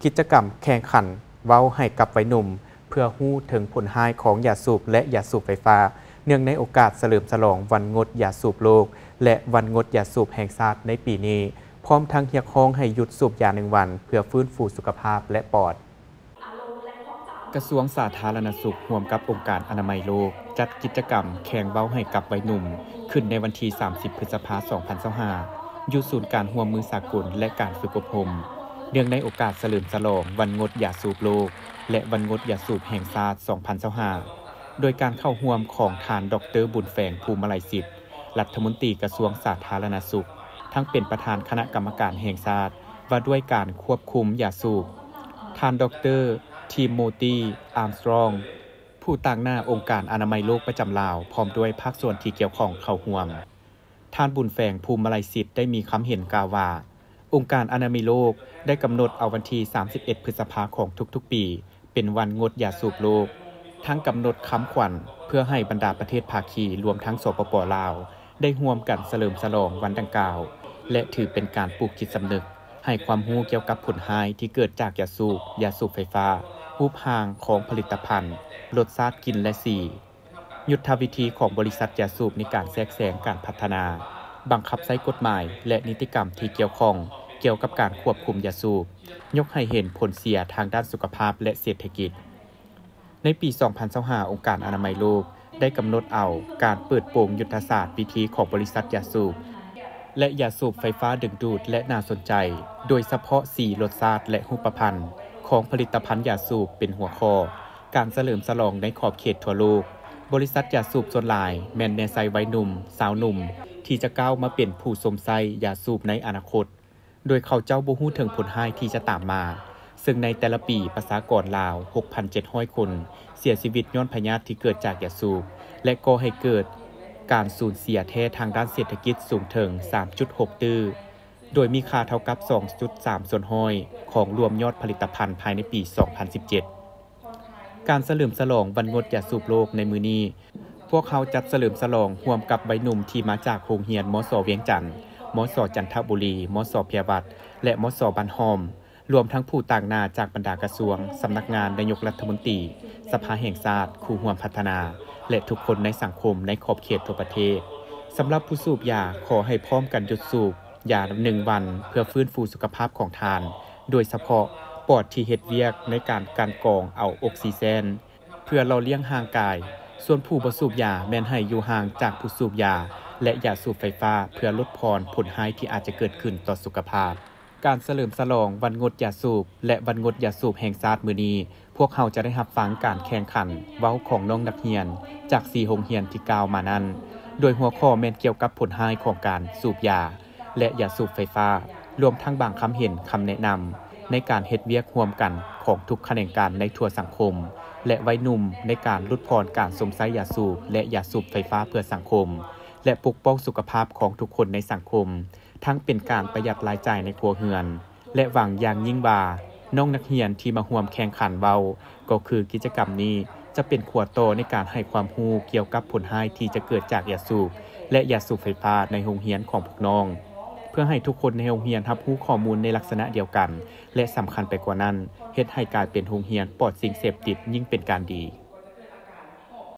ກິດຈະກຳແຂ່ງຂັນເວົ້າໃຫ້ກັບໄວໜຸ່ມ ເພື່ອຮູ້ເຖິງຜົນຮ້າຍຂອງຢາສູບ ແລະ ຢາສູບໄຟຟ້າ ເນື່ອງໃນໂອກາດສະເຫຼີມສະຫຼອງວັນງົດຢາສູບໂລກ ແລະ ວັນງົດຢາສູບແຫ່ງຊາດໃນປີນີ້, ພ້ອມທັງຮຽກຮ້ອງໃຫ້ຢຸດສູບຢາໜຶ່ງວັນ ເພື່ອຟື້ນຟູສຸຂະພາບ ແລະ ປອດ. ກະຊວງສາທາລະນະສຸກ ຮ່ວມກັບອົງການອະນາໄມໂລກ ຈັດກິດຈະກຳແຂ່ງເວົ້າໃຫ້ກັບໄວໜຸ່ມ ຂຶ້ນໃນວັນທີສາມສິບ ພຶດສະພາ ສອງພັນຊາວຫ້າ ຢູ່ສູນການຮ່ວມມືສາກົນ ແລະ ການຝຶກອົບຮົມ ເນື່ອງໃນໂອກາດສະເຫຼີມສະຫຼອງວັນງົດຢາສູບໂລກ ແລະ ວັນງົດຢາສູບແຫ່ງຊາດ ສອງພັນຊາວຫ້າ ໂດຍການເຂົ້າຮ່ວມຂອງທ່ານ ດອກເຕີ ບຸນແຝງ ພູມມະໄລສິດ ລັດຖະມົນຕີກະຊວງສາທາລະນະສຸກ, ທັງເປັນປະທານຄະນະກຳມະການແຫ່ງຊາດວ່າດ້ວຍການຄວບຄຸມຢາສູບ, ທ່ານ ດອກເຕີ ທີໂມຕີ ອາມສະຕຣອງ ຜູ້ຕາງໜ້າອົງການອະນາໄມໂລກປະຈຳລາວ ພ້ອມດ້ວຍພາກສ່ວນທີ່ກ່ຽວຂ້ອງເຂົ້າຮ່ວມ. ທ່ານ ບຸນແຝງ ພູມມະໄລສິດ ໄດ້ມີຄຳເຫັນກ່າວວ່າ, ອົງການອະນາໄມໂລກໄດ້ກຳນົດເອົາວັນທີສາມສິບເອັດ ພຶດສະພາຂອງທຸກໆປີ ເປັນວັນງົດຢາສູບໂລກ, ທັງກຳນົດຄຳຂວັນເພື່ອໃຫ້ບັນດາປະເທດພາຄີ ລວມທັງ ສປປ ລາວ ໄດ້ຮ່ວມກັນສະເຫຼີມສະຫຼອງວັນດັ່ງກ່າວ ແລະ ຖືເປັນການປູກຈິດສຳນຶກ, ໃຫ້ຄວາມຮູ້ກ່ຽວກັບຜົນຮ້າຍທີ່ເກີດຈາກຢາສູບ, ຢາສູບໄຟຟ້າ, ຮູບຮ່າງຂອງຜະລິດຕະພັນ, ລົດຊາດ, ກິ່ນ ແລະ ສີ. ຍຸດທະວິທີຂອງບໍລິສັດຢາສູບໃນການແຊກແຊງການພັດທະນາ, ບັງຄັບໃຊ້ກົດໝາຍ ແລະ ນິຕິກຳທີ່ກ່ຽວຂ້ອງກ່ຽວກັບການຄວບຄຸມຢາສູບ, ຍົກໃຫ້ເຫັນຜົນເສຍທາງດ້ານສຸຂະພາບ ແລະ ເສດຖະກິດ. ໃນປີສອງພັນຊາວຫ້າ ອົງການອະນາໄມໂລກໄດ້ກຳນົດເອົາການເປີດໂປງຍຸດທະສາດວິທີຂອງບໍລິສັດຢາສູບ ແລະ ຢາສູບໄຟຟ້າດຶງດູດ ແລະ ໜ້າສົນໃຈ, ໂດຍສະເພາະສີ, ລົດຊາດ ແລະ ຮູບປະພັນຂອງຜະລິດຕະພັນຢາສູບເປັນຫົວຂໍ້. ການສະເຫຼີມສະຫຼອງໃນຂອບເຂດທົ່ວໂລກ, ບໍລິສັດຢາສູບສ່ວນຫຼາຍແມ່ນແນໃສ່ໄວໜຸ່ມ, ຊາວໜຸ່ມ ທີ່ຈະກ້າວມາເປັນຜູ້ຊົມໃຊ້ຢາສູບໃນອະນາຄົດ, ໂດຍເຂົາເຈົ້າບໍ່ຮູ້ເຖິງຜົນຮ້າຍທີ່ຈະຕາມມາ, ເຊິ່ງໃນແຕ່ລະປີປະຊາກອນລາວ ຫົກພັນເຈັດຮ້ອຍຄົນ ເສຍຊີວິດຍ້ອນພະຍາດທີ່ເກີດຈາກຢາສູບ ແລະ ກໍ່ໃຫ້ເກີດການສູນເສຍແທ້ທາງດ້ານເສດຖະກິດສູງເຖິງ ສາມຈຸດຫົກຕື້ ໂດຍມີຄ່າເທົ່າກັບ ສອງຈຸດສາມສ່ວນຮ້ອຍຂອງລວມຍອດຜະລິດຕະພັນພາຍໃນປີສອງພັນສິບເຈັດ. ການສະເຫຼີມສະຫຼອງວັນງົດຢາສູບໂລກໃນມື້ນີ້, ພວກເຮົາຈັດສະເຫຼີມສະຫຼອງຮ່ວມກັບໄວໜຸ່ມທີ່ມາຈາກໂຮງຮຽນ ມສ ວຽງຈັນ, ມສ ຈັນທະບູລີ, ມສ ເພຍວັດ ແລະ ມສ ບ້ານຫ້ອມ, ລວມທັງຜູ້ຕາງໜ້າຈາກບັນດາກະຊວງ, ສຳນັກງານນາຍົກລັດຖະມົນຕີ, ສະພາແຫ່ງຊາດ, ຄູ່ຮ່ວມພັດທະນາ ແລະ ທຸກຄົນໃນສັງຄົມໃນຂອບເຂດທົ່ວປະເທດ. ສຳລັບຜູ້ສູບຢາ, ຂໍໃຫ້ພ້ອມກັນຢຸດສູບຢາໜຶ່ງວັນ ເພື່ອຟື້ນຟູສຸຂະພາບຂອງທ່ານ, ໂດຍສະເພາະປອດທີ່ເຮັດວຽກໃນການກັ່ນກອງເອົາອົກຊີເຈນ ເພື່ອຫຼໍ່ລ້ຽງຮ່າງກາຍ, ສ່ວນຜູ້ບໍ່ສູບຢາແມ່ນໃຫ້ຢູ່ຫ່າງຈາກຜູ້ສູບຢາ ແລະ ຢາສູບໄຟຟ້າ ເພື່ອຫຼຸດຜ່ອນຜົນຮ້າຍທີ່ອາດຈະເກີດຂຶ້ນຕໍ່ສຸຂະພາບ. ການສະເຫຼີມສະຫຼອງວັນງົດຢາສູບ ແລະ ວັນງົດຢາສູບແຫ່ງຊາດມື້ນີ້, ພວກເຮົາຈະໄດ້ຮັບຟັງການແຂ່ງຂັນເວົ້າຂອງນ້ອງນັກຮຽນຈາກສີ່ໂຮງຮຽນທີ່ກ່າວມານັ້ນ, ໂດຍຫົວຂໍ້ແມ່ນກ່ຽວກັບຜົນຮ້າຍຂອງການສູບຢາ ແລະ ຢາສູບໄຟຟ້າ, ລວມທັງບາງຄຳເຫັນ, ຄຳແນະນຳໃນການເຮັດວຽກຮ່ວມກັນຂອງທຸກຂະແໜງການໃນທົ່ວສັງຄົມ ແລະ ໄວໜຸ່ມໃນການຫຼຸດຜ່ອນການຊົມໃຊ້ຢາສູບ ແລະ ຢາສູບໄຟຟ້າເພື່ອສັງຄົມ ແລະ ປົກປ້ອງສຸຂະພາບຂອງທຸກຄົນໃນສັງຄົມ, ທັງເປັນການປະຢັດລາຍຈ່າຍໃນຄົວເຮືອນ ແລະ ຫວັງຢ່າງຍິ່ງວ່າ ນ້ອງນັກຮຽນທີ່ມາຮ່ວມແຂ່ງຂັນເວົ້າ ກໍຄືກິດຈະກຳນີ້ຈະເປັນຂົວຕໍ່ໃນການໃຫ້ຄວາມຮູ້ກ່ຽວກັບຜົນຮ້າຍທີ່ຈະເກີດຈາກຢາສູບ ແລະ ຢາສູບໄຟຟ້າໃນໂຮງຮຽນຂອງພວກນ້ອງ, ເພື່ອໃຫ້ທຸກຄົນໃນໂຮງຮຽນຮັບຮູ້ຂໍ້ມູນໃນລັກສະນະດຽວກັນ ແລະ ສຳຄັນໄປກວ່ານັ້ນ, ເຮັດໃຫ້ກາຍເປັນໂຮງຮຽນປອດສິ່ງເສບຕິດຍິ່ງເປັນການດີ.